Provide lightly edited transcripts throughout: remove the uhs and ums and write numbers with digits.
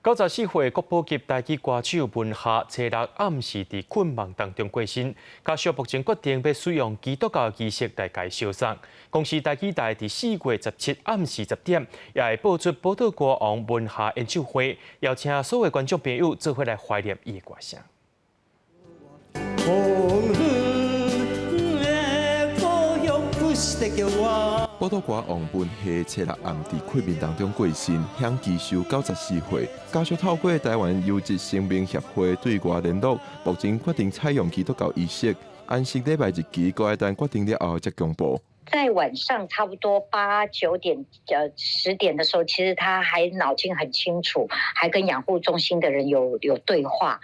94歲國寶級台語歌手文夏，初六暗時佇睏夢當中過身，家屬目前決定欲使用基督教儀式來共伊燒送。公視台語台佇4月17暗時10點，也會播出寶島歌王文夏演唱會，邀請所有觀眾朋友做伙來懷念伊的歌聲。風雨的故鄉不是在叫我。寶島歌王文夏初六暗佇睏眠當中過身，享耆壽94歲。家屬透過台灣優質生命協會對外聯絡，目前決定採用基督教儀式，安息禮拜日期，閣愛等決定了後才公布。在晚上差不多8、9點、10點的時候，其實他還腦筋很清楚，還跟養護中心的人有對話，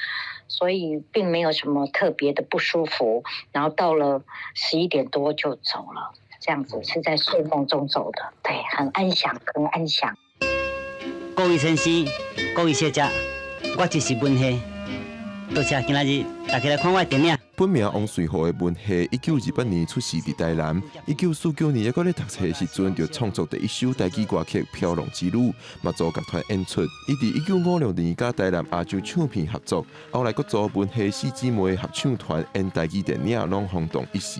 所以並沒有什麼特別的不舒服。然後到了11點多就走了，這樣子是在睡夢中走的，對，很安詳，很安詳。各位先生，各位小姐，我就是文夏，多謝今仔日大家來看我的電影。本名王瑞和的文夏，1928年出世佇台南。1949年猶閣咧讀冊的時陣，就創作第一首台語歌曲《飄浪之女》，嘛組樂團演出。伊佇1956年佮台南亞洲唱片合作，後來閣組文夏四姊妹合唱團演台語電影，攏轟動一時。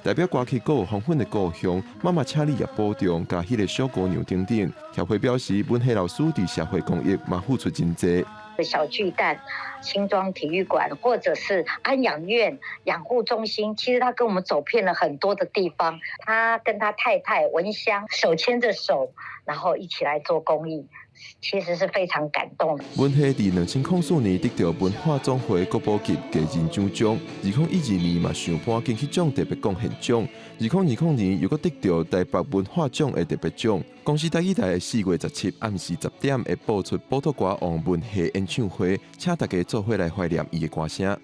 代表歌曲閣有《黃昏的故鄉》、媽媽請你也保重、佮彼个小姑娘等等。協會表示，文夏老師佇社會公益嘛付出真濟。小巨蛋、新莊體育館，或者是安養院、養護中心，其實他跟我們走遍了很多的地方。他跟他太太文香手牽着手，然後一起來做公益，其實是非常感動。文夏佇2004年得著文化總會國寶級藝人獎章，2012年嘛上頒金曲獎特別貢獻獎，2020年又閣得著台北文化獎的特別獎。公視台語台4月17暗時10點會播出寶島歌王文夏演唱會，請大家做伙來懷念伊的歌聲。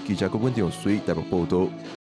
記者郭文長水台北報道。